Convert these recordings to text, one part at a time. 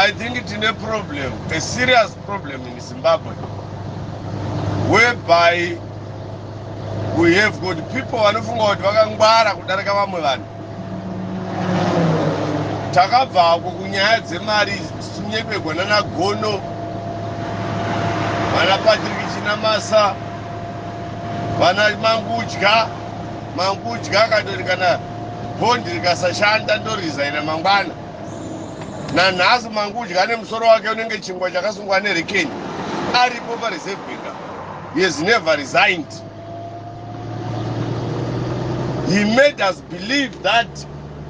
I think tine problem, a serious problem in Zimbabwe, whereby we have got people vanofunga kuti vakangwara kudarika vamwe vanhu. Takabvako kunyaya dzemari tichinyepegwa nana Gono, vana Patrick Chinamasa, vana Mangudya. Mangudya akatoti kana bhondi rikasashanda ndorizaina mangwana. Nanhasi Mangudya nemusoro wake unenge chingwa chakasungwa nerekeni aripo paReserve Bank. He has never resigned. He made us believe that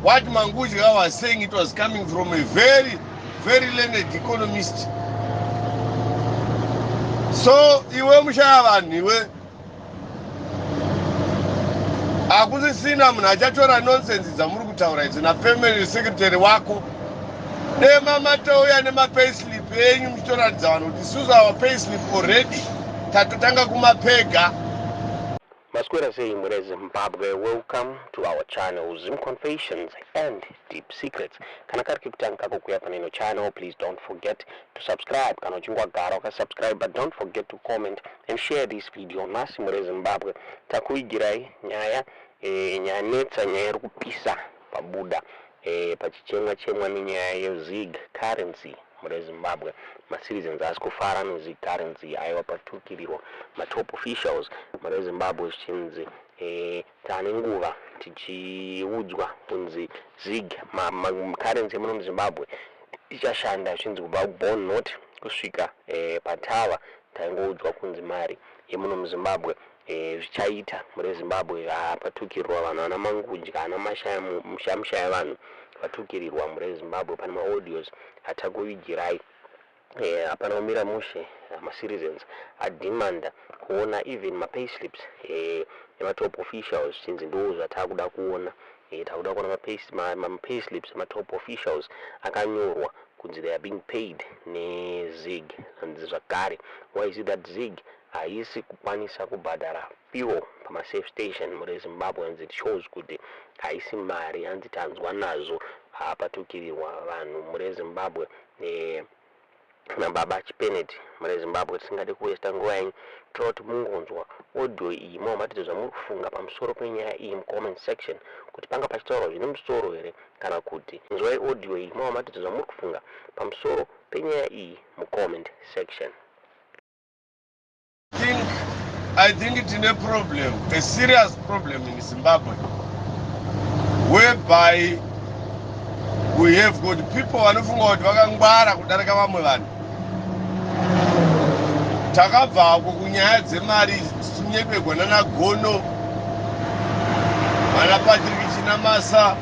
what Mangudya was saying, it was coming from a very, very learned economist. So iwe mushaya vanhu iwe, hakusisina munhu achatora nonsense dzamuri kutaura idzi napermanent secretary wako. Dema matouya nemapayslip enyu muchitoratidza vanhu kuti isusu our payslip already tatotanga kumapega. Maswera sei mune Zimbabwe? Welcome to our channel, Zim Confessions and Deep Secrets. Kana kari kekutanga kako kuya paneno channel, please don't forget to subscribe. Kana uchinge wagara wakasubscribe, but don't forget to comment and share this video. Nhasi mune Zimbabwe takuigirai nyaya nyanetsa, nyaya iri kupisa pabuda pachichemwa chemwa nenyaya yeZig currency. Mune Zimbabwe, macitizens asi kufara neZig currency. Aiwa, patukirirwa matop officials mune Zimbabwe, zvichinzi taane nguva tichiudzwa kunzi Zig currency yemuno muZimbabwe ichashanda, zvichinzi kubva kubond note kusvika patava taingoudzwa kunzi mari yemuno muZimbabwe zvichaita. Mune Zimbabwe patukirirwa vanhu vana Mangudya, ana Mushamushaya, vanhu vatukirirwa mune Zimbabwe. Pane maaudios atakuvigirai. Hapana kumira mushe. Macitizens ademanda kuona even mapayslips ematop officials, zvichinzi ndo zvatakuda kuona. Takuda kuona mapayslips ematop officials akanyorwa kunzi they are being paid neZig. And zvakare, why is it that Zig haisi kukwanisa kubhadhara fuel pamasafe station mune Zimbabwe? Hanzi it shows kuti haisi mari. Hanzi tanzwa nazvo. Patukirirwa vanhu mune Zimbabwe nababa Chipeneti mune Zimbabwe. Tisingade kuwesta nguva yenyu, toda kuti mungonzwa audio iyi, maomatidza zvamuri kufunga pamusoro penyaya iyi mucomment section, kuti panga pachitaurwa zvine musoro here kana kuti. Nzwai audio iyi, maomatidza zvamuri kufunga pamusoro penyaya iyi mucomment section. I think tine problem, a serious problem in Zimbabwe, whereby we have got people vanofunga kuti vakangwara kudarika vamwe vanhu. Takabvako kunyaya dzemari tichinyepegwa nana Gono, vana Patrick Chinamasa,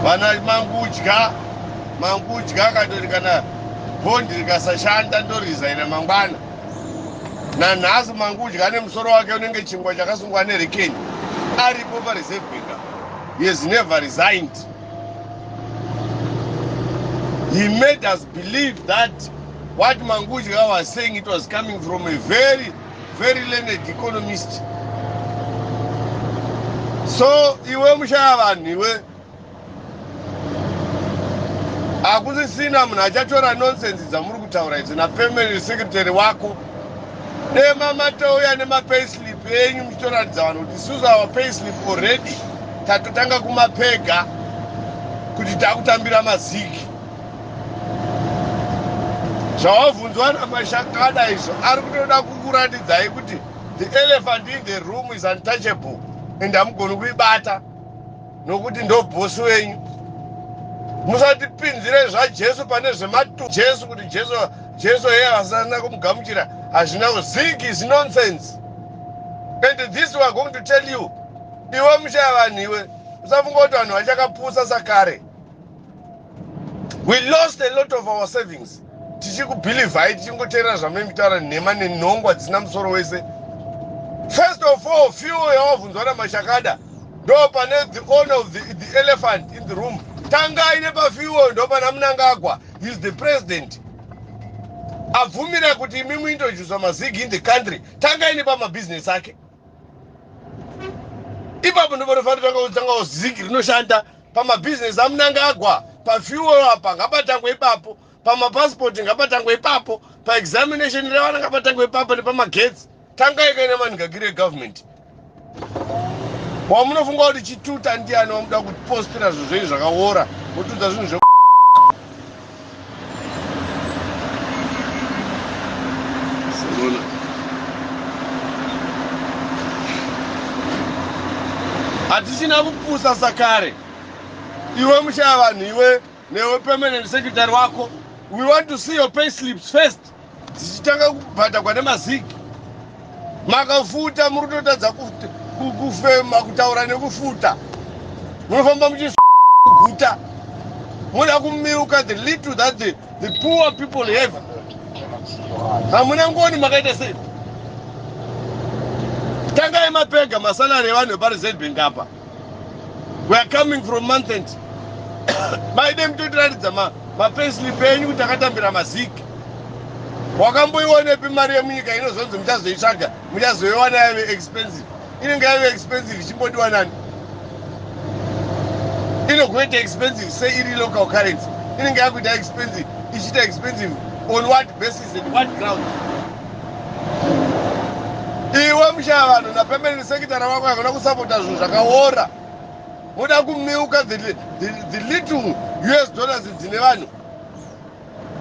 vana Mangudya. Mangudya akatoti kana bhondi rikasashanda ndorizaina mangwana. Nanhasi Mangudya nemusoro wake unenge chingwa chakasungwa nerekeni aripo paReserve Bank. He has never resigned. He made us believe that what Mangudya was saying, it was coming from a very, very learned economist. So iwe mushaya vanhu iwe, hakusisina munhu achatora nonsense dzamuri kutaura idzi napermanent secretary wako. Dema matouya nemapayslip enyu muchitoratidza vanhu kuti isusu our payslip already tatotanga kumapega kuti takutambira maZig. Zvawabvunzwa naMashakada izvo, ari kutoda kukuratidzai kuti the elephant in the room is untouchable and hamugoni kuibata nokuti ndo bhosi wenyu. Musatipinzire zvaJesu pane zvematu Jesu, kuti Jesu, Jesu iye asana kumugamuchira hazvina. Zig is nonsense, and this we are going to tell you. Iwe mushaya vanhu iwe, usafunga kuti vanhu vachakapusa sakare. We lost a lot of our savings tichikubhilivhai, tichingoteerera zvamunotaura, nhema nenhongwa dzisina musoro wese. First of all, fuel yawabvunzwa naMashakada, ndo pane the owner of the elephant in the room. Tangai nepafuel, ndo pana Mnangagwa. Is the president abvumira kuti imi muintroducwa maZig in the country. Tangai nepamabhizinesi ake ipapo, ndopanofanira tanga kutanga. Zig rinoshanda pamabhizinesi aMnangagwa. Pafuel apa ngapatangwe ipapo, pamapasipoti ngapatangwe ipapo, paexamination revana ngapatangwe ipapo, nepamagetsi. Tangai kaine manhikakiri egovernment. Wamunofunga kuti chituta ndiani wamuda kupostera zvinhu zvenyu zvakaora, motudza zvinhu zve Unoona? Hatichina kupusa sakare. Iwe mushaya vanhu iwe newe permanent secretary wako. We want to see your pay slips first. Dzichitanga kubhadhagwa nemazigi. Makafuta muri kutotadza kufema kutaura nekufuta. Munofamba muchiguta. Munoda kumilka the little that the poor people have. Hamuna ngoni makaita sei? Tangai mapega masalary evanhu vepaReserve Bank apa. We are coming from month end. Maide mutotiratidza mapayslip enyu kuti takatambira mazigi. Wakamboiwanepi mari yemunyika inozonzi muchazoitsvaga, muchazoiwana yave expensive? Inenge yave expensive ichimbodiwa nani? Inogoita expensive sei iri local currency? Inenge yakuita expensive, ichiita expensive on what basis and what ground? Iwe mushaya vanhu napermanent secretary wako hakuna kusapota zvinhu zvakaora. Muda kumilka the little US dollars dzine vanhu.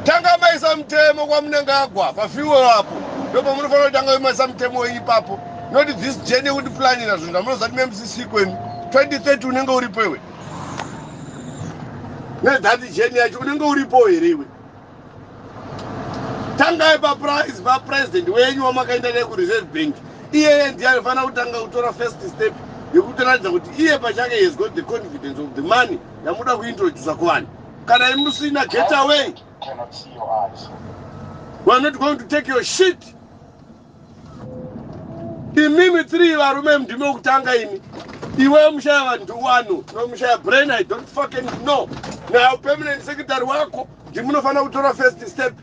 Tanga maisa mutemo kwaMnangagwa pafuel apo, ndopamunofanira kutanga maisa mutemo wenyu ipapo, not this journey yekuti planira zvinhu zvamunoziva kuti meMCC kwenu 2030 unenge uripo iwe. Nethat journey yacho unenge uripo here iwe? Tangai paprice papresident wenyu wamakaenda naye kuReserve Bank. Iyeye ndiye anofanira kutanga kutora first step yekutoratidza kuti iye pachake has got the confidence of the money yamuda kuintrodusa kuvanhu. Kana imusina, get away. We are not going to take your shit. Imimi 3 varume ndime kutanga imi. Iwe mushaya vanhu wanu, no mushaya brain, I don't fucking know. Now permanent secretary wako ndimunofanira kutora first step.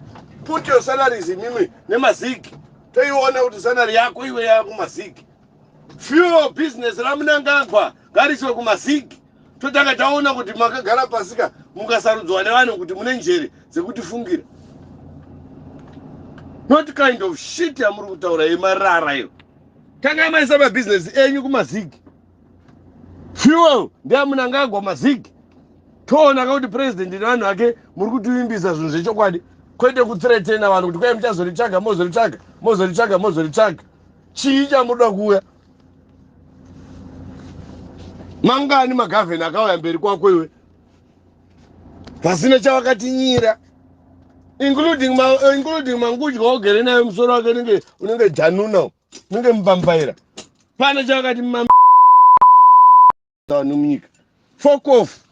Put your salaries imimi nemazigi. Toiona kuti salary yako iwe yakumazigi. Fuel business raMnangagwa ngariswe kumazigi. Totanga taona kuti makagara pasika mukasarudzwa nevanhu kuti mune njere dzekutifungira. Not kind of shit yamuri kutaura yemarara iyo. Tangai maisa mabusiness enyu kumazigi. Fuel ndeyaMnangagwa mazigi. Toona kuti president nevanhu vake muri kutivimbisa zvinhu zvechokwadi, kwete kuthreatena vanhu kuti kwai muchazoritsvaga, mozoritsvaga, mozoritsvaga, mozoritsvaga. Chii chamunoda kuuya? Mangani magavhena akauya mberi kwako iwe pasina chavakatinyira, including mangudya wagere naye musoro wake unenge januna, unenge mupambaira. Pane chavakati vanhu munyika. Fuck off.